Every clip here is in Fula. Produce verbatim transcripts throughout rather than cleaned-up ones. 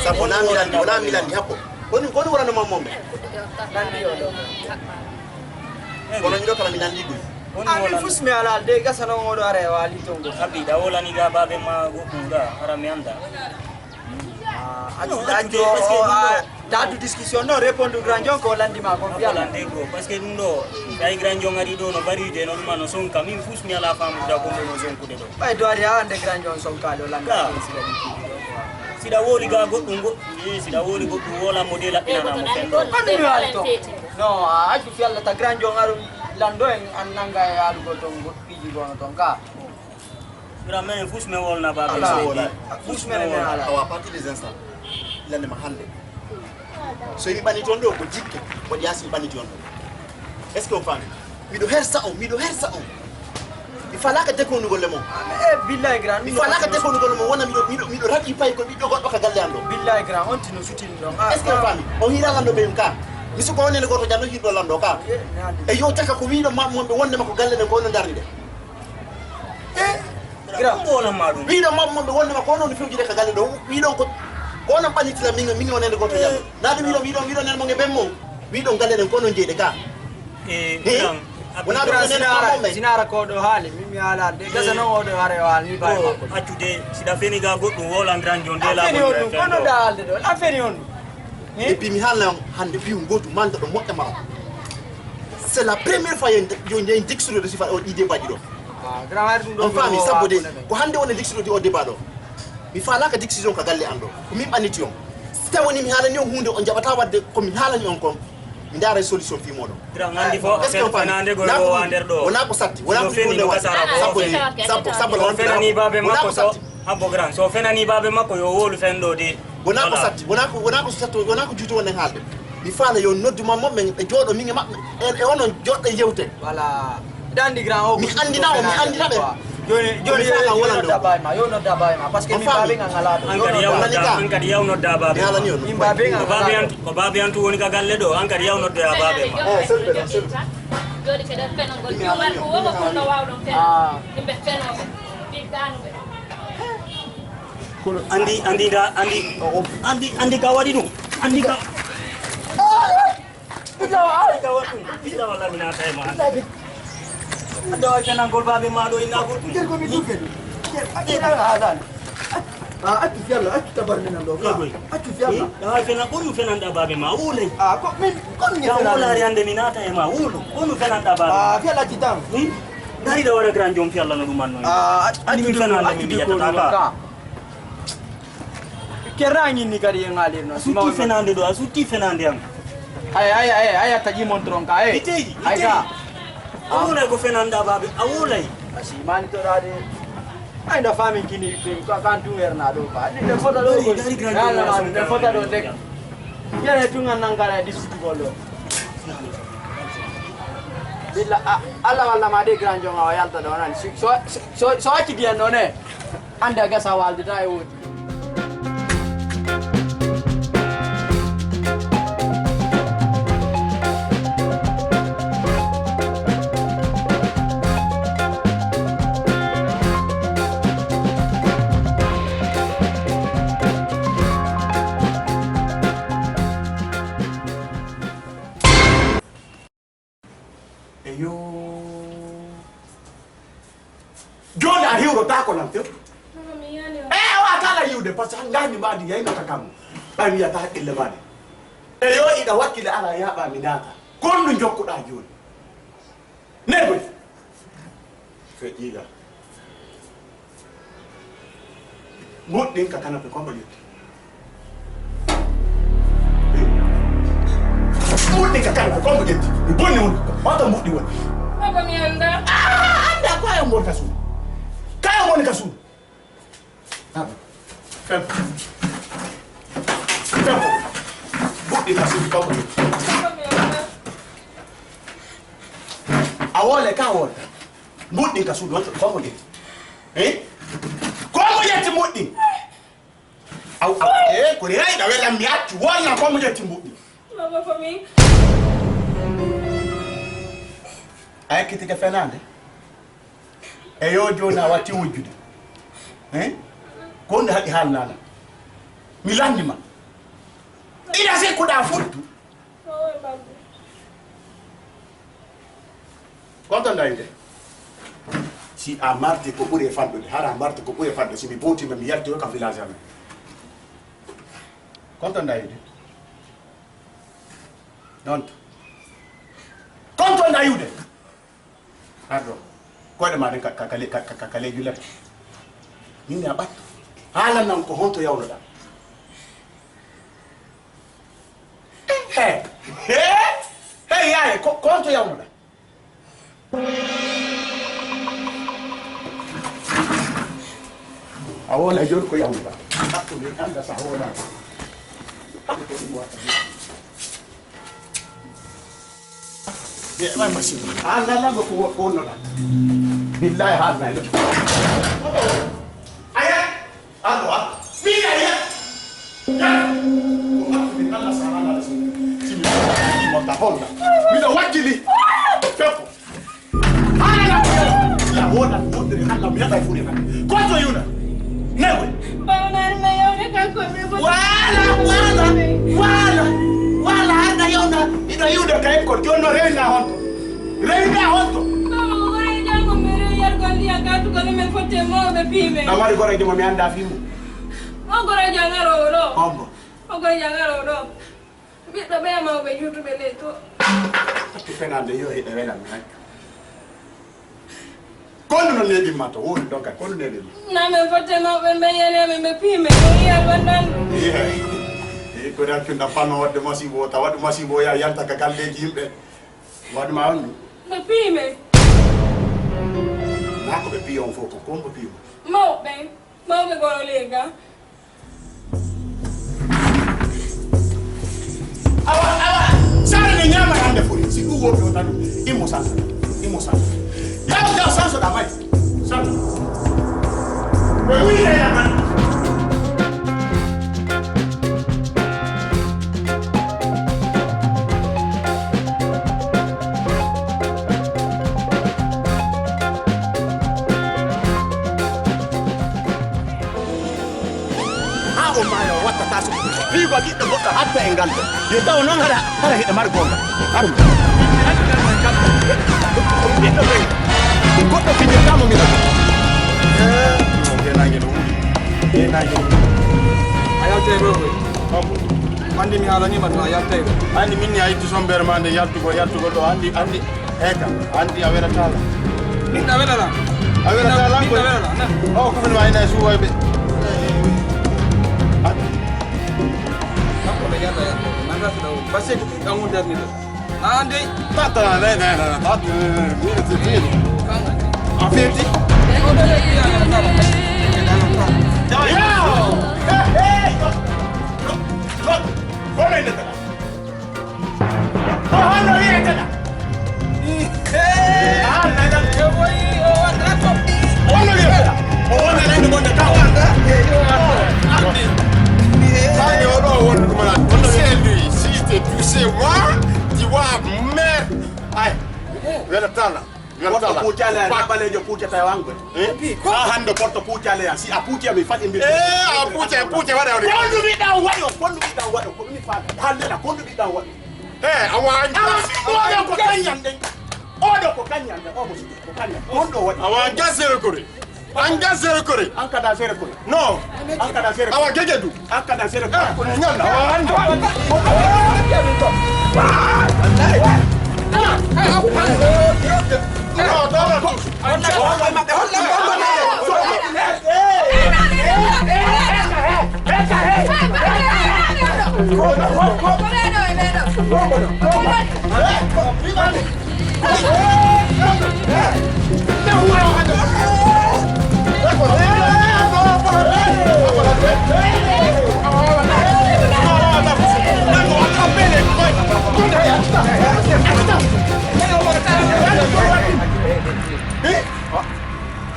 Sabu na mi landi, wona mi landi happo. Koni, koni wonano mammo men? Kono miɗo kala mi landi guy. Amin fus mi alal de gasa non oɗo are wali tongo. Abi da wolani ga babe ma goɗɗum ga hara mi anda. Accu accu o a dadu discussion non répondu grand jon ko landi ma kon fiya landi go parce que ɗum ɗo tawi grand jon ari ɗo no bari de non ma no sonka min fus mi ala famu da ko no sonkude ɗo. Ɓay do ari ha ande grand jon sonka ɗo landi. Siɗa woli ga goɗɗum goɗɗum e siɗa woli goɗɗum wola mo de laɓɓinana mo fen ɗo. Kandu mi wali ton. Non a accu fi Allah ta grand jon aru lando en an nanga e aɗugo ton goɗɗo piiji gono ton ka. Grand men fus men wolna ba ben so wona. Fus men men ala. Awa parti des instants lande ma hande. So mi ɓaniti on ɗo ko jikke ko ɗiyasi mi ɓaniti on ɗo. Est ce que on faami? Miɗo hersa on, miɗo hersa on. Mi falaka dekonugol le mon. E billahi grand mi falaka dekonugol le mon wona miɗo miɗo miɗo raɗi pay ko ɓiɗɗo goɗɗo ka galle an ɗo. Billahi grand on tino sutini ɗon. Est ce que on faami? On hiira lanɗo ɓeyum ka. Mi suko onene goto janno hirɗo lanɗo ka. E yo caka ko wiɗo mammonɓe wonde makko galle ɗen ko ono darni ɗe. E grand mbolan ma ɗum wiɗo mammonɓe wonde makko ono no fewjide ka galle ɗo. Wiɗon ko ko onon ɓannitira min min onene goto janno. Na ɗum wiɗon wiɗon wiɗon nen mon e ɓen mon. Wiɗon galle ɗen ko onon jeyde ka. E grand wona ɗum onen mammonɓe. Sinara ko ɗo haali min mi haalaade de gasa noon oɗo hare o haali ni bawi makko accude siɗa feni ga goɗɗum wolan grand jon de la feni on ɗum kono da haalde ɗo la feni on ɗum. Et puis mi haalna on hannde piw gootu manɗo ɗo moƴƴa ma. C'est la première fois yo yo yo dictionnaire de sifa o idée baɗi ɗo. On faami sabbo de ko hannde woni dictionnaire o débat ɗo. Mi faalaka décision ka galle an ɗo ko min ɓanniti on. Si tawi woni mi haalani on huunde on jaɓata waɗde ko mi haalani on kon. Mi ndaara solution fii mooɗon. Grand andi fo est ce que on faami fenande go na ko wo wa nder ɗo wona ko satti wona ko feni no gasara ko sabbo de sabbo sabbo la on fenani babe makko so habbo grand so fenani babe makko yo wolu fen ɗo de wona ko satti wona ko wona ko satti wona ko juuti wonen haalde. Mi faala yo noddu mammo men ɓe jooɗo min e maɓɓe e onon joɗɗo yewte. Voilà. Dandi grand o mi andina o mi andina ɓe. Joni joni yo nodda babe ma yo nodda babe ma parce que min babe ngal ngala ɗo. An kadi yaw nodda an kadi yaw nodda babe ma. Min babe ngal ngala ɗo. Ko babe an tu woni ka galle ɗo an kadi yaw nodda babe ma. Jooɗi kadi fenogol ɗum woni ko wongo kon no wawɗon fenogol yimɓe fenooɓe ɓiɗɗanuɓe. Kono andi andi da andi andi andi ka waɗi ɗum andi ka. Ɓillawa ɓillawa laminata e ma ande o janangol babe ma ɗo innagol ɗum nder komi ɗum kadi nder aɗa haalani. A accu fiyalla accu tabarminan ɗo ka accu fiyalla. Ɗawa fena ɓoyu fenanɗa babe ma wulay. A ko min kon mi ya wulari hande mi nata e ma wulu konu fenanɗa babe a fiyalla acci tan. Dari da wara grand jom fiyalla no ɗum annoy. A accu fenande mi yiyatata ka. Kerra ñinni kadi e ŋaalir noon. A sutti fenande ɗo a sutti fenande am. Ay ay ay ay a taƴi montron ka e ay ka. A wulay ko fenande abaɓe a wulay. A simani toɗade. Ay nda famin kini ɓe kan tun werna ɗo ka ni ɓe fota ɗo ko nalama ɓe fota ɗo ndek. Yere tun an nankara e disitugol ɗo. Billa Allah walla ma de grand jom awa yalta ɗo nan so so so acci diyan ɗo ne. Ande a gasa waldata e woodi. Eyo. Joni a hiwrotaako lan few. E a wata ala yiwde par ce que ngani mbaadi yaynata kam ɓay wiyata haqqille maade. Eyo iɗa wakkile ala yaaɓa mi naata. Kondu jokkuɗa joni? Negoy. Feƴƴiiga. Muɗɗin ka kanape ko mbo ƴetti. Muɗɗin ka kanape ko mbo ƴetti. Mi bonni won. Wata muɗɗi won. Baba mi anda. Ah, anda ko ayo mon kasu. Kayo mon kasu. Fen. Fen. Muɗɗin kasu ko mbo ƴetti. Baba mi anda. A wole ka wole. Muɗɗin ka suudu wonto ko ko ƴetti. Eh? Ko mo ƴetti muɗɗin. Aw aw e ko reway da wela mi accu wonna ko mo ƴetti muɗɗin. Baba ko mi. A ekkitike fenande. E yo joni a watti wujjude. Eh? Ko nde haɗi haalnala. Mi lanndi ma. Ina sikkuɗaa fulɓe. Konto ndayde. Si a marti ko ɓuri e fanɗude, hara a marti ko ɓuri e fanɗude, si mi bootiima, mi yalti o ka village amen. Konto ndayde. Noon to. Konto ndayude. Arɗo. Koyɗe ma ɗen ka, ka, ka, ka, ka, ka ley jullata. Min mi a ɓatto. Haalan nan ko honto yawnoɗaa. He, he, he, yaaye, ko, ko honto yawnoɗaa. A wona jooni ko yawnuɗaa. Hakkunde annda so a wona. Ye, ma machine. A anndaa lango ko, ko wonnoɗaa. Billahi haalnay lo. Aya. Allo, allo. Min a yiya. Ya. Ko hakkunde Allah sa ala Rasul. Simi mo ta honda. Miɗo wakkili. Feppo. Ala la. La wona wonde Allah mi yata fude na. Ko to yuna. Newe. Bawnar me yawde kanko mi bo. Wala, wala. Wala. Wala handa yawna. Ina yuda kay ko jono rena hon. Rewinaa honto? Mama, o goree janngo mi rewi yargol ndiyam gatugol men fotte mawɓe piime. No mari goreejo mo mi anndaa fii mum? O goreejo ngaroowo ɗo. Hombo? O goreejo ngaroowo ɗo. Ɓiɗɗo ɓe mawɓe juutuɓe ley to. Accu fenaande yo hiɗa welan mi accu. Kono no neeɓi ma to woni ɗon kadi, kono neeɓi ma? Na men fotte mawɓe men yani amen ɓe piime. O yiyal wondan. Iya. Ko da cunda fano wadde masibo, ta wadde masibo ya yalta ka galleeji yimɓe. Waɗu ma on ɗum. Ɓe piyi men. Naa ko ɓe piyi on fof ko, ko on ɓe piyi mo? Mawɓe, mawɓe goro lega. Awa, awa, sare ne ñaama hannde fori. Si ɗum woni o tan, immo sanso, immo sanso. Yaw, yaw, sanso ɗa may. Sanso. Ɓe wii ɗe ɗa tan. Haa o maaya, o wattata so. Wiigo ɓiɗɗo goɗɗo hatta e ngal ɗo. Yo taw noon hara, hara hiɗa mari goonga. Harum. Ɓiɗɗo ɓen. Goɗɗo fijirtaamo miɗo. Eh, o geenaange no wuli. Geenaange no wuli. A yaltay ɗo koy. Anndi mi haalaniima ɗum a yaltay ɗo. Anndi min ni a itti sombere ma nde yaltugol, yaltugol ɗo. Anndi, anndi. Eeka, anndi a welataa la. Min a welata. A welataa la min a koy. Welata, na. O ko min wayna e suwayɓe. Kanko ɓe yalla yalla. Nanga si ɗawo. Parce que ɗan wundar ni ɗo. Ande. Tata, ne, ne, ne, ne, tata, ne, ne, ne, ne, ne. A feti. Yaw! Hey, hey! Ko, ko, ko, ko men nde tata? Ko honno wiyetee ɗa? Honno wiyetee ɗa? O wonaa nande gonde ka wonde. Kani o ɗo wonde ɗum alaa. Tu sais, lui, si te tu sais moi, tu vois, merde. Ay. Wela tala. Wela tala. Pucale na ɓaleejo pucata e wango. Eh? A hande porto pucale ya. Si a pucca mi faɗi mbi. Eh, a pucca, pucca waɗa waɗa. Ko ndu ɓiɗɗa waɗo, ko ndu ɓiɗɗa waɗo, ko mi faɗi. Hande na ko ndu ɓiɗɗa waɗo. Eh, awa an. Awa, oɗo ko kañan ɗen. Oɗo ko kañan ɗen. Omo siki ko kañan. On ɗo waɗi. Awa an gasere kore. An gasere kore. An kada sere kore. No. An kada sere kore. Awa gegedu. An kada sere kore. Ko ñan awa an.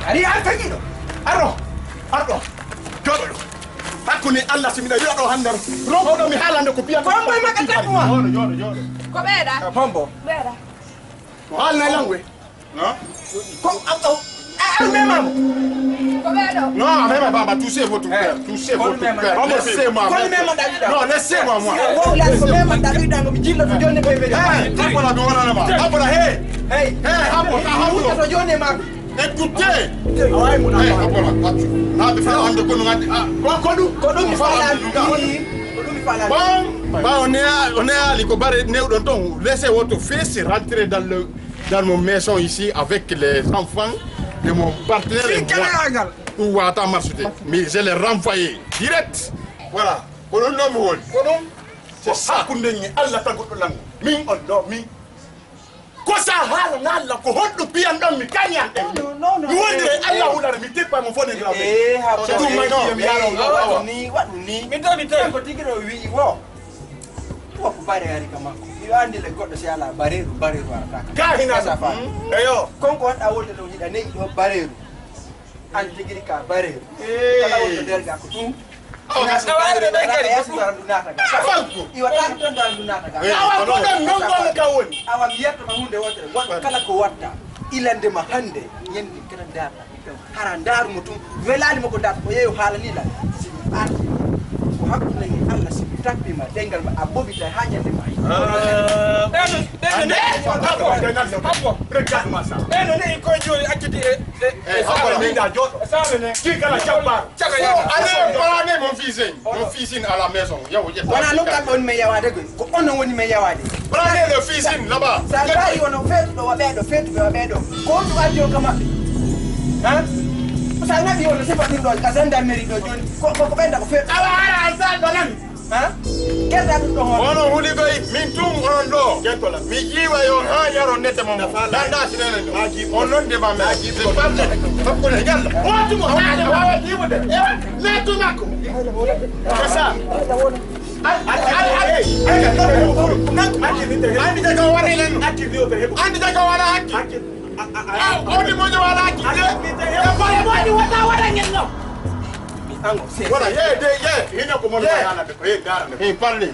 Ari, ari, tagiɗo. Arɗo. Arɗo. Jooɗo ɗo. Hakkunde Allah, si miɗa wi'a ɗo hannde, ronkuɗo mi haalande ko biyata. Hombo e makka takku ma? Jooɗo, jooɗo, jooɗo. Ko ɓeeɗa? Hombo. Ɓeeɗa. Haalnay lan we. No? Ko, a, a, a, a, mema mo. Non, même pas, pas touchez votre père. Touchez votre père. Laissez-moi. Non, laissez-moi, moi. Laissez-moi. Hey, Abba, la, mi wonana ma. Abba, la, hey. Hey, Abba, Abba. Écoutez. Hey, Abba, la, Abba. Na be fa ande ko ngati. Ah, ko du, ko du mi fa la. Ko du mi fa la. Bon, bah, on est à, on est à Likobare, Néo Danton. Laissez votre fils rentrer dans le, dans mon maison ici avec les enfants de mon partenaire et moi. Ɗum wata marsude. Mi, je l'ai renvoyé direct. Voilà. Ko ɗum noon mi woni. Ko ɗum. C'est ça. Hakkunde ni Allah taguɗo lan. Min on ɗo, min. Ko sa haala na Allah, ko honɗum piyan ɗon mi kañan ɗen. Non, non, non, non. Mi wondire Allah hulare, mi teppa mo fone grawe. Eh, ha ko ɗum mai ɗo. Mi yaro. Waɗu ni, waɗu ni. Mi to, mi to. Ko tigi ɗo wi wo. Wo ko bare ari ka makko. Mi andi le goɗɗo si ala bareru, bareru arata ka. Ka hina sa fa. Eyo. Kon ko wonɗa wonde ɗo hiɗa neyi ɗo bareru. An tigi ka bare. Kala wonto nder ga ko ɗum. Awa, ka sawari ɓe ɓe kadi ko ɗum. Iwa tan tan dan ɗum naata ga. Awa, ko ɗon non ɗon ka woni. Awa, mi yetto ma hunde wotere. Waɗ kala ko watta. Ilande ma hande, yende kala ndaarta. Hara ndaaru mo tun. Welani mo ko ndaarta. Ko yeeyo haalani la. Si mi arti. Ko hakkunde nge Allah si mi tappi ma. Dengal ma a bobi tay ha ñande ma. Ɓeɗo, ɓeɗo ne, Abbo, Abbo. Regarde-moi ça. Ɓeɗo ne ko joni acciti e, e, e Abbo, Samba. Min da joɗo. Samba ne. Ki kala jabbar. Allez, prenez mon fils in. Mon fils in à la maison. Yaw, ƴetta. Wona non kam on me yawade ko. Ko on woni me yawade. Prenez le fils in là-bas. Sa tawi wono feetu ɗo waɓe ɗo, feetu ɓe waɓe ɗo. Ko on ɗum addi on ka maɓɓe. Ha? Sa naɓi wono sefa ɗum ɗo, ka gendarmerie ɗo joni. Ko, ko, ko ɓenda ko feetu. Awa, ala, sa ɗo nan. Ha? Kerda ɗum ɗo hono. Onon huli koy, min tun onon ɗo. Kettola. Mi jiiwa yo ha yaron nette mon. Danda sinene ɗo. On non de ma me. Hakkunde yalla. Watu mo. Wawa jiiwa de. Nettu makko. C'est ça. Andi jaga wara len. Andi jaga wara hakki. Odi mojo wala hakki. Andi wata wara ngen no. Wala ye de ye. Hina ko mon wala na ko ye dara. Hey, parle.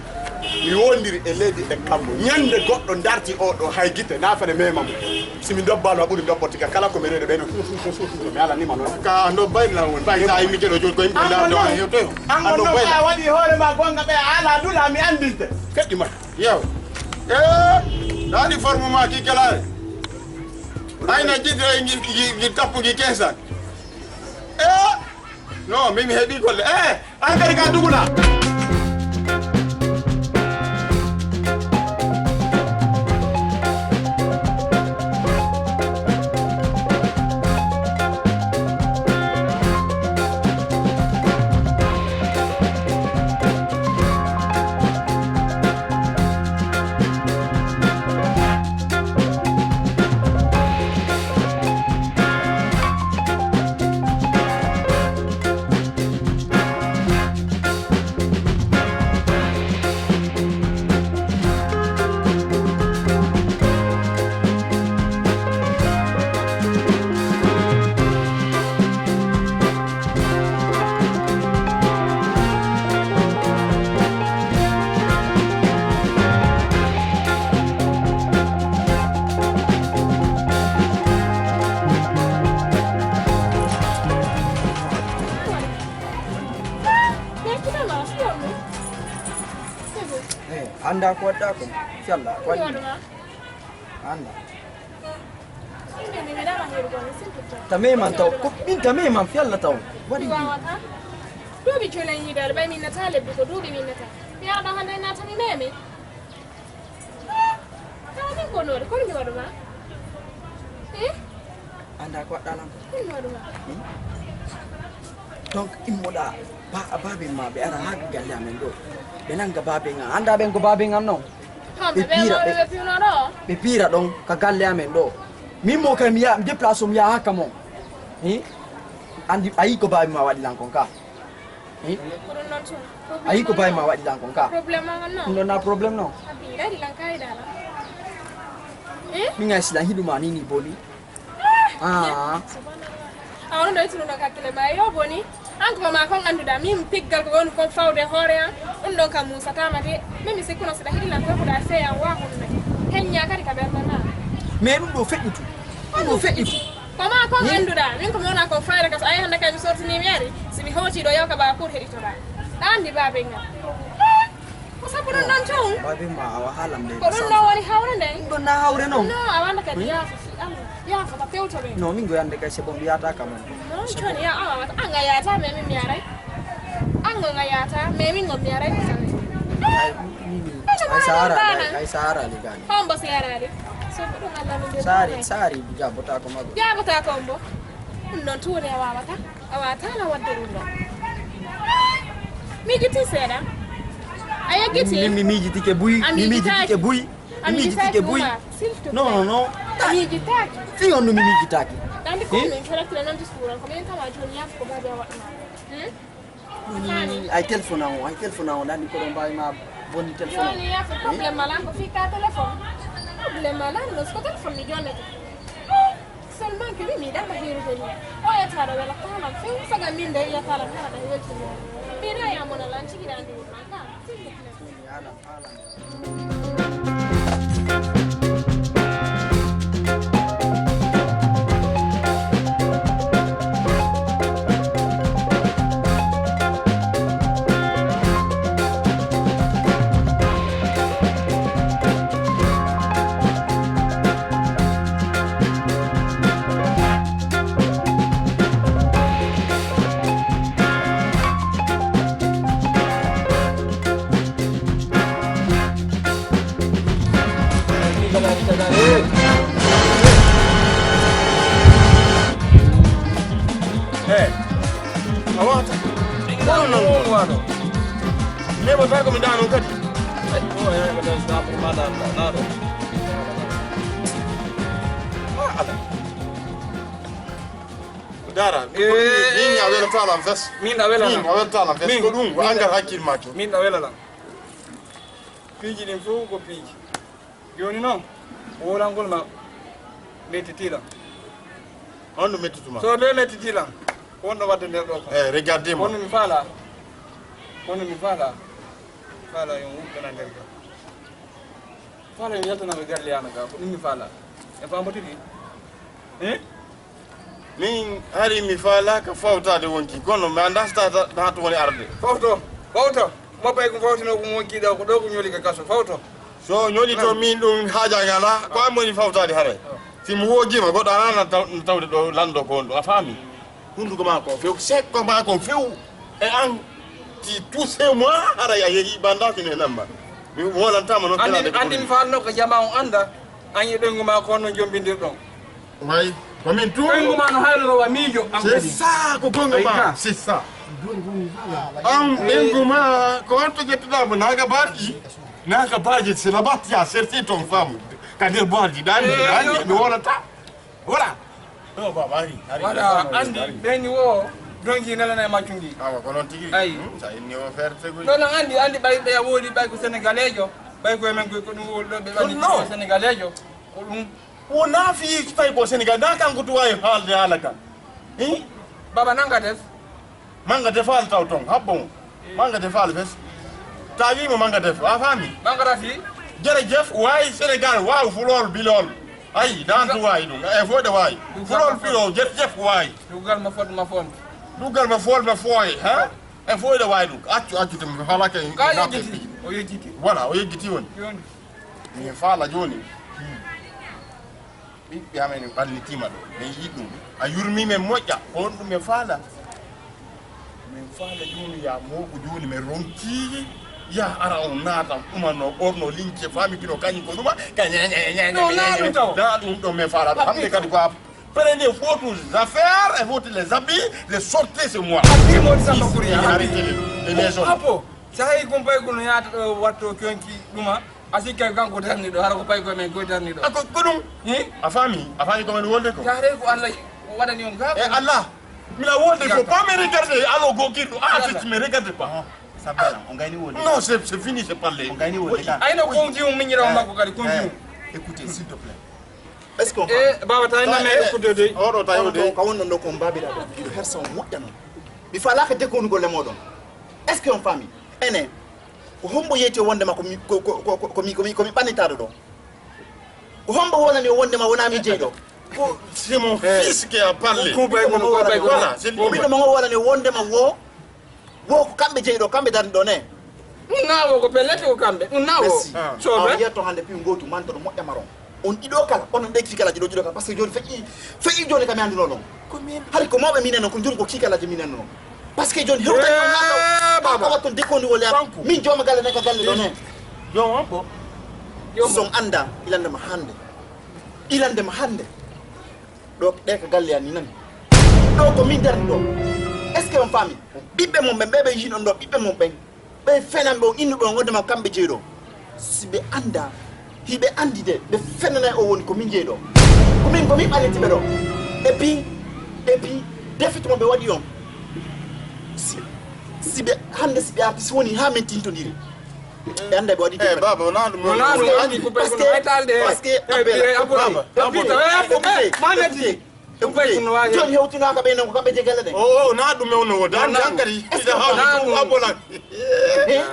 Mi wondiri e leydi e kambo. Ñande goɗɗo darti o ɗo hay gite na fene mema mo. Si mi dobbano a ɓuri dobbo tiga kala ko mi reɗo ɓe no. Mi ala ni ma non. Ka ando bayla won. Bay sa imi jeɗo jol ko imbe dar do hewto. An on no ka waɗi hoore ma gonga ɓe ala dula mi andinte. Keɗɗi ma. Yow. Eh, dani forme ma ki kala. Ayna jidde ngi ngi tappu ngi kesan. Eh. No, mi mi heɓi golle. Eh, an kadi ka dugula. Eh, anda ko waɗɗa ko? Fiyalla ko waɗi? Anda. Tame man taw ko min tame man fiyalla taw. Waɗi? Duuɓi jolen yidaade ɓay min nata lebbi ko duuɓi min nata. Mi ara ɗo hannde nata mi memi. Ka min ko noode kono mi waɗuma. Eh? Anda ko waɗɗa lan? Kono mi waɗuma. Donc immoɗa ba babe ma ɓe ara ha galle amen ɗo. Ɓe nanga babe nga anda ɓen ko babe ngan non. Ɓe piira ɓe piira ɗon ka galle amen ɗo. Min mo kay mi yaha mi déplace mi yaha hakka mon. Hi? Andi ayi ko babi ma waɗi lan kon ka. Hi? Ayi ko babi ma waɗi lan kon ka. Ɗum ɗon na problème non. Min ay silan hiɗuma ni ni boni. Ah. A woni ɗo ittuno ɗo kakkile ma yo boni. An ko ma kon annduɗa min piggal ko woni kon fawde hoore am. Ɗum ɗon kam musatama de. Min mi sikkuno saɗa hiɗi lan kokuɗa sey an wa hunde. Heñña kadi ka ɓernde ma. Mais ɗum ɗo feƴƴitu. Ɗum ɗo feƴƴitu. Ama kon annduɗaa, min ko mi wona ko fayda kas, ay hannde kay mi sortini mi ari, si mi hooti ɗo yewka ba pour heɗitoɗaa. Ɗa anndi baabel ngal. Ko sabu ɗum ɗon tun. Baabel ma awa haalam nde. Ko ɗum ɗo woni hawre nden. Ɗum ɗon na hawre non. No, a wanda kadi yaafo fi Allah. Yaafo ka fewto ɓe. No, min go yande kay c'est bon, mi yaata kam. Non, coni ya awa wata. An a yaata, mais min mi aray. An go a yaata, mais min go mi aray. Ay, min, min, ay sahara, ay sahara le gani. Hombo si arali. So ko ɗum Allah min. Sahari, sahari, jabota ko mago. Jabota ko mbo. Ɗum ɗon tuuni a wawata. A wawata na wadde ɗum ɗon. Miijiti seeɗa. A yeggiti? Mi, mi miijitike buy, mi miijitike buy. Mi miijitike buy. Non, non, non. A miijitaaki. Fii on no mi miijitaaki. Ɗandi ko min kala kila non discours on. Ko min kama jooni yaafo ko baabi a waɗanaa. Hmm? Ay téléphone an o, ay téléphone an o, ɗandi ko ɗon mbaawi ma bonni téléphone an. Jooni yaafo problème ala ko fii ka téléphone. Problème ala no ko téléphone mi jonnete. Seulement que mi mi ɗama hirude ni. O yetta ɗo wela kalam few saga min de yetta lam kala da welti mo. Mi da ya mona lan tigi da ndi man ka. Sindi kina. Hey, a wata. Ɗano nan wano. Nebo ta ko mi ɗano kadi. Ay, ko ya ko ɗan stop ma ɗan ɗan. Ah, ala. Dara, min a welatalam fes. Min a welana. Min a welatalam fes. Ko ɗum, ko angal hakkil ma to. Min a welana. Piiji ɗin fof ko piiji. Jooni noon, wolangol ma mettitiilam. On no mettituma? So ɓe mettitiilam, ko on no wadde nder ɗo ko? Eh, regardez-moi. Kono mi faala. Kono mi faala. Faala yo wukkana nder ga. Faala yo yaltana ɓe garle yana ga. Ko ɗum mi faala. E faamotiri? Eh? Min hari mi faalaaka fawtaade wonki, kono mi anndaa so tawata ɗo hatto woni arde. Fawto, fawto. Mo pay ko fawtino ko wonki ɗo, ko ɗo ko ñoli ka kaso. Fawto. So ñoli to min ɗum haaja ngala, ko an woni fawtaade haray. Si mi woogiima, goɗɗo alaa na taw-, na tawde ɗo lanndo ko on ɗo, a faami? Hunnduko maa ko few, sekko maa ko few, e an, ti touché moi, haray a yehi banda sine namba. Mi wolantama noon. Anndi, anndi mi faalno ko jama on annda, an e ɓeyngu maa ko honno jombindirɗon. Way, ko min tun. Ɓeyngu ma no hayloro wa miijo, an kadi. C'est ça, ko gonga ma. C'est ça. An ɓeyngu ma, ko on to ƴettuɗa mo naga baɗi, naga baji, c'est là-bas tu as cherché ton femme. Ka nder boardi, ɗani, ɗani, mi wolata. Voilà. Non, baba, ari, ari. Voilà, andi, ɓeyni wo, donji nelana e maccundi. Awa, ko noon tigi. Ay. Hmm, sa inni o ferte guri. Non, non, andi, andi, ɓay, ɓeya woodi, ɓay ko Senegaleejo, ɓay ko e men, ko, ko ɗum woni ɗo, ɓe ɓanni ko Senegaleejo, ko ɗum. Wona fii tawi ko Sénégal, na kanko to wawi haalde haala kan. Hi? Baba nanga def. Manga def haala taw ton, habbo mo. Manga def haala fes. Ta wi mo manga def, a faami? Manga def hi? Jerejef wawi Sénégal, wawi fulol bilol. Ayi, dan to wawi ɗum. E fof ɗe wawi. Fulol bilo, jerejef wawi. Dugal ma fot ma fon. Dugal ma fol ma foye, ha? E fof ɗe wawi ɗum. Accu, accu to mi haalake. Ka yejjiti, o yejjiti. Voilà, o yejjiti woni. Yoni. Mi faala jooni. Ɓiɓɓe amen en ɓallitiima ɗo. Min yiɗi ɗum. A yurmii men moƴƴa. Ko honɗum men faala? Men faala jooni ya mooɓu jooni men ronki. Ya ara on naata ɗuma no ɓorno lince faami kino kañum ko ɗuma. Ka ñeñe ñeñe. Non, na ɗum taw. Na ɗum ɗo men faala ɗo. Hannde kadi ko a prenez vos affaires et vos les habits, les sortez chez moi. Arti mo Samba Kouri, arrêtez les, les maisons. Apo, sa hay kumpay kono yaata ɗo watto kyonki ɗuma. A sikka kanko darni ɗo, hara ko pay ko men koy darni ɗo. A ko, ko ɗum? Hi? A faami? A faami ko men wolde ko? Taare ko Allah waɗani on ka. Eh, Allah. Mina wolde ko pas me regarder, alors go kirɗo. Ah, c'est, tu me regardes pas. Sabala, on gayni wolde. Non, c'est, c'est fini, c'est parlé. On gayni wolde ka. Ayno ko on jiwum min yira makko kadi, ko on jiwum. Écoutez, s'il te plaît. Est-ce que on... Eh, baba, tawi na men écoutez de. Oɗo tawi de. Ka wonno ɗo ko mbabira ɗo. Iɗo hersa on moƴƴa non. Mi falaka de ko on golle moɗon. Est-ce que on faami? Ene. Ko hombo yeeti o wondema ko mi, ko, ko, ko, ko, ko mi, ko mi, ko mi ɓannitaaɗo ɗo? Ko hombo wonani o wondema wonaa mi jeyɗo? C'est mon fils qui a parlé. Voilà, c'est lui. Ɓiɗɗo mo ngol waɗani wondema wo, wo ko kamɓe jeyi ɗo, kamɓe darni ɗo ne. Ɗum na wo ko pellet ko kamɓe, ɗum na wo. Merci. Ah. So a ɓe yiyat to hannde piyu ngootu manto ɗo moƴƴa maron. On ɗiɗo kala, onon ɓe kiikalaji ɗo ɗiɗo kala, parce que jooni feƴƴi, feƴƴi jooni kam mi anndino non. Hari ko mawɓe minen non, ko jooni ko kiikalaji minen non. Parce que jooni hewtani on haa ɗo. Eh, baba. Haa o watton dekkondi o leya. Min jooma galle ne ka galle ɗo ne. Jooma ko? Son annda, ilandema hannde. Ilandema hannde. Ɗo ɗe ka galle an ni nani. Ɗo ko min darni ɗo. Est-ce que on faami? Ɓiɓɓe mon ɓen, ɓe ɓe yiin on ɗo, ɓiɓɓe mon ɓen. Ɓe fenan ɓe on innuɓe on wondema kamɓe jeyi ɗo. Si ɓe annda, hiɓe anndi de, ɓe fenanay o woni ko min jeyi ɗo. Ko min, ko min ɓalliti ɓe ɗo. Et puis, et puis, défaite mo ɓe waɗi on. Si, si ɓe, hannde si ɓe arti, si woni haa min tintondiri. Ɓe annda ɓe waɗi défaite. Eh, baba, wona ɗum. Wona ɗum, woni ko parce que, parce que, eh, appel, eh, appel, baba, eh, appel, eh, appel, eh, ma natti. Ɗum kay ɗum no waawi. Jooni hewtinaaka ɓe non ko kamɓe jeyi galle ɗen. O, o, na ɗum e on no woodi. An hankadi, ina hawti ɗum abola.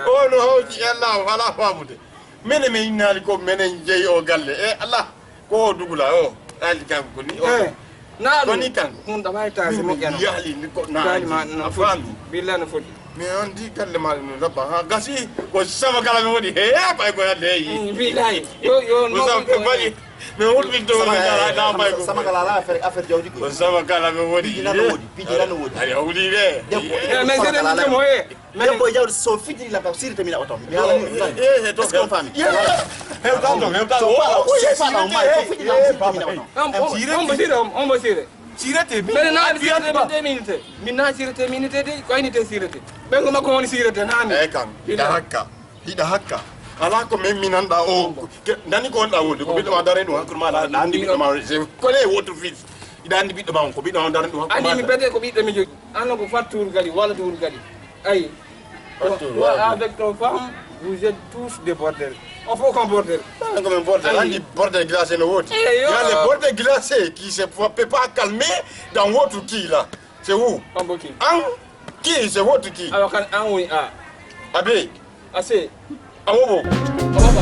O no hawti e Allah, alaa faamude. Menen min innaali ko menen jeyi o galle. E Allah, ko o dugula o. Ɗaali kanko ko ni o. Eh, na ɗum. Ko ni kanko. Ɗum ɗo wawi taade moƴƴano. Yahli ni ko na. Ɗaali ma no foti. Billahi no foti. Mi on di galle ma no labba. Ha gasi ko sama kala mi woni. He, ɓay ko yande. Mm, billahi. Yo, yo, no. Ko sama ko bari. Mi hulɓinto on mi dara na fay ko. Sama kala ala affaire, affaire jawdi ko. Ko sama kala mi woni. Piji nan no woodi, piji nan no woodi. Ari hawli de. Debbo, eh, mais c'est des moyens. Debbo e jawdi so fijiri lan kam sirete mina oto. Mi haala ni. Est-ce que on faami? Hewta to, hewta. So fala, so fala o maayi, so fijiri lan sirete mina oto. On, on, on mo sire, on, on mo sire. Sirete mi. Mbeɗa naati sirete min de minute. Min na sirete minute de, ko aynite sirete. Ɓen ko makko woni sirete nani. Eh kam, ida hakka. Hiɗa hakka. Alaa ko min mi nanɗa o. Ke-, nani ko wonɗa wonde? Ko ɓiɗɗo ma dare ɗum hakkude ma, ɗa, ɗa anndi ɓiɗɗo ma, c'est collé votre fils. Hiɗa anndi ɓiɗɗo ma on, ko ɓiɗɗo ma dare ɗum hakkude ma. Anndi mi bete ko ɓiɗɗo mi jogi. An ko fat tour kadi, walla tour kadi. Ayi. Fat tour, wa-, walla avec ton femme, vous êtes tous des bordel. On fait aucun bordel. Ah, comme un bordel. Ayi. Anndi bordel glacé no woodi. Eh, yo. Il y a les bordels glacés qui se peut pas calmer dans votre qui là. C'est où? Hombo qui? An qui, c'est votre qui? Awa kan an woni a. Abe. Ase. Awobo. Awobo.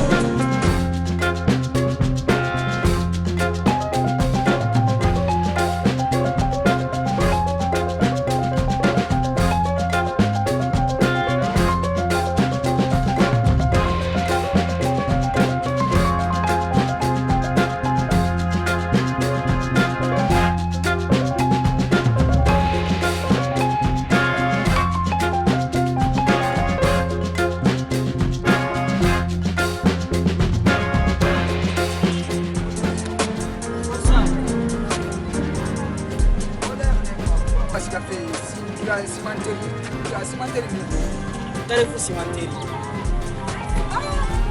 Parce que fait, si, si, si, Cimenterie. Cimenterie ni. Tare fu cimenterie. Ah,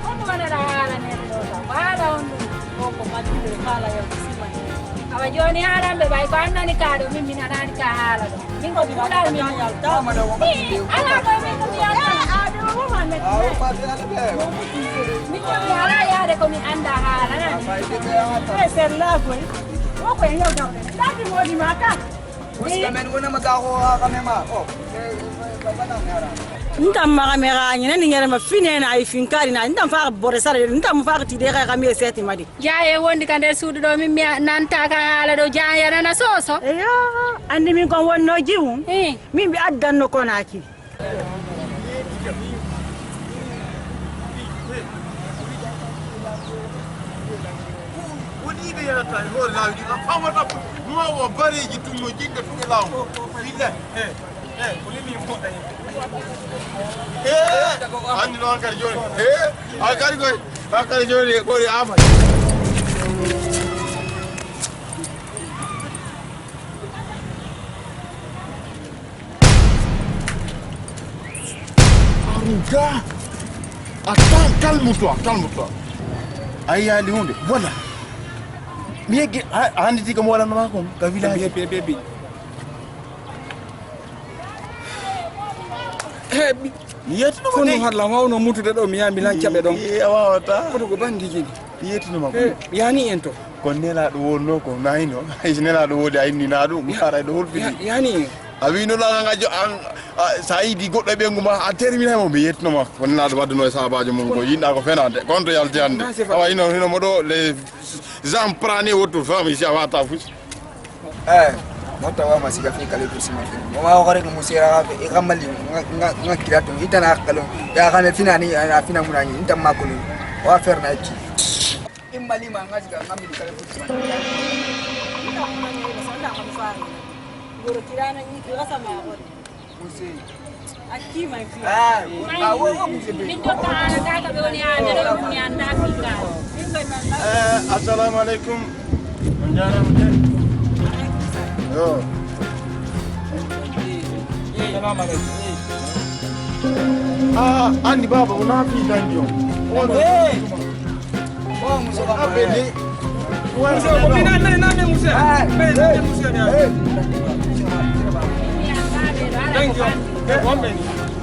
on ɗum waɗata haala nen ɗo kam. Haala on ɗum. O ko majjude haala yo ko cimenterie. Awa jooni haalan ɓe ɓay ko annani ka ɗo min mi nanaani ka haala ɗo. Min ko puɗal min. Ii, alaa ko min ko mi annani. Min ko mi alaa yaade ko mi annda haala nan. E sella koy. O ko e yewtawde. Ɗaɗi moodi ma ka. Ntam maxa me xañina ni ngere ma fine na ay finkari na ntam fa bore sare ntam fa ti de xa mi seti madi. Jaye wondi ka nder suudu ɗo min mi nanta ka haala ɗo jaya nana soso. Eyo, andi min kon wonno jiwu. Eh. Min bi addanno konaki. Woni ɓe yarata e hoore laawi ɗi a famata ma o bareeji tun no jigga tun e laamu. Billahi. Eh, eh, ko limi foɗɗa hen. Eh, anndi noon kadi jooni. Eh, a kadi koy, a kadi jooni e ɓori Aamadu. Aruga. Attends, calme-toi, calme-toi. A yiyaali huunde? Voilà. Mi yeggi, a, a annditi ko mi waɗanno maa kon, ka village. Bebi, bebi. Heɓi. Mi yettino mo kono de. Holla wawno mutude ɗo, mi yaha mi lanca ɓe ɗon. Eh, a wawata. Koto ko bandiji ni. Mi yettino ma ko. Eh, yani en to. Ko nelaaɗo wonno ko nayno. Hay si nelaaɗo woodi a inni na ɗum, mi haara ɗo holfini. Ya-, yani en. A wi no ɗaga ngajo an, a, sa yiidi goɗɗo e ɓeyngu ma, a termina mo, mi yettuno ma. Ko nenaɗo wadduno e sahabajo mum ko yinɗa ko fenade. Konto yalti hande. Awa hino, hino mo ɗo, les gens prennent votre femme ici, a wata fusi. Eh, mo tawa ma siga fi kale kursi ma. Mo ma ko rek mo sera ga e kamali nga, nga, nga kirato. Itana kalo. Ya kame finani, ya fina munani. Inta makulu. Wa fer na ki. Imbali ma nga siga ngambi kale kursi ma. Ina kuma ne, ba san da kan fara. Goro kirana ni ki wasa ma goro. Muse. Akki ma fi. Ah, ah, wo, wo, muse be. Min to ta ana ka ka be woni ana do ni anda fi ka. Eh, assalamu alaikum. On jarama de. Yo. Assalamu alaikum. Ah, andi baba, o na fi danjo. On. Eh. Bon, monsieur, ah, ben, ni. Ouais, monsieur, non, mais, mais, non, mais, monsieur. Ah, mais, non, mais, monsieur, mais, hey. Thank you. Eh, bon, ben.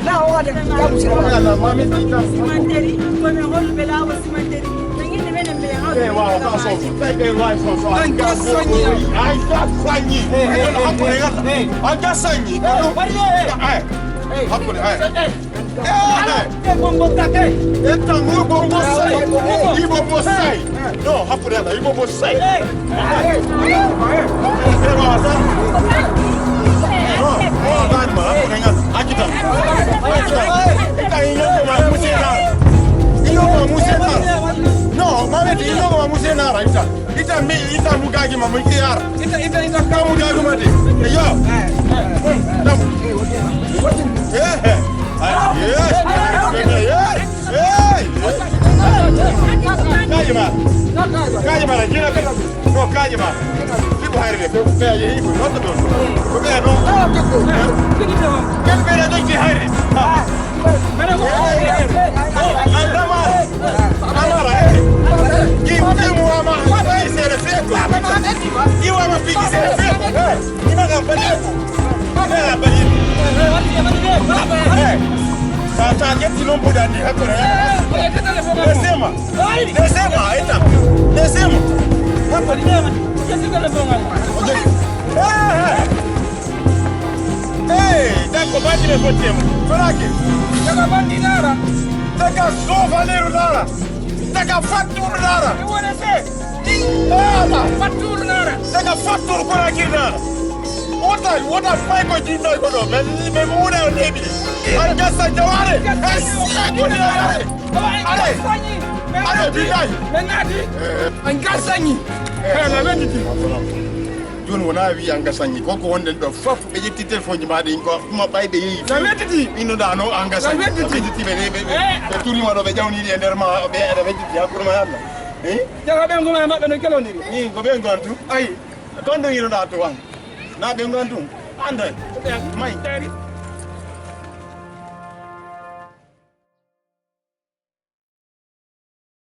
Là, on va te, là, monsieur. Voilà, mami, c'est ça. Cimenterie, kono holɓe laawa cimenterie. Ɓe ngende menen ɓe yaha. Eh, waaw, ka so. Eh, eh, waaw, so, so. An ka sanyi. An ka sanyi. Eh, eh, eh, eh, eh. An ka sanyi. Eh, bari, eh. Eh. Hakkunde, eh. Eh. Eh, bongo kake. Eh, tango bongo sai. Ibo bo sai. No, hakkunde ala, ibo bo sai. Eh. Eh, wa sa. No, no, dai ma, hakkunde ngal. Akita. Akita. Ita inyo ko ma musena. Inyo ko ma musena. No, ma beti inyo ko ma musena, ita. Ita mi, ita mu gagi ma mu iti yar. Ita, ita, ita. Ka mu gagi ma de. Yo. Dam. Eh, eh. Ay, yes. Yes. Hey. Kaji ma. Kaji ma, jina ka. No, kaji ma. Ibu hari de. Ko be ye ibu. No to do. Ko be no. Ken be de ki hari. Andama, Andama, eh. Ki temu ama, sai se le fe. Iwa ma piki se le fe. Ima ga bali. Ima ga bali. Eh. Sa ta jeti non budani hakuna. Desema. Desema, eta. Desema. Hakuna. Eh, eh. Hey, dako bandi me kote mo. Faraki. Daga bandi nara. Daga sofa leru nara. Daga fatu nara. Iwone se. Ala. Fatu nara. Daga fatu ko raki nara. Wota, wota fay ko jinno ko do. Men, men muna o nebi. An gasa jaware. Gasa jaware. Are. Are, billahi. Men nati. An gasa ni. Eh, la men di. Jooni wonaa wiyi an gasaŋŋe, ko ko wonɗen ɗo fof ɓe ƴetti téléphone ji ma ɗin ko kuma ɓay ɓe yeeyi. Na wedditi. Innuɗaa no an gasaŋŋe. Na wedditi. Ɓe ƴetti ɓe, ɓe, ɓe, ɓe turi ma ɗo ɓe ƴawni ɗi e nder ma ɓe aɗa wedditi hakkunde ma e Allah. Eh? Jaha ɓe ngoma e maɓɓe no kelondiri. Ni ko ɓe ngon tun. Ayi. Kon ɗo innuɗaa to an. Na ɓe ngon tun. Ande. May.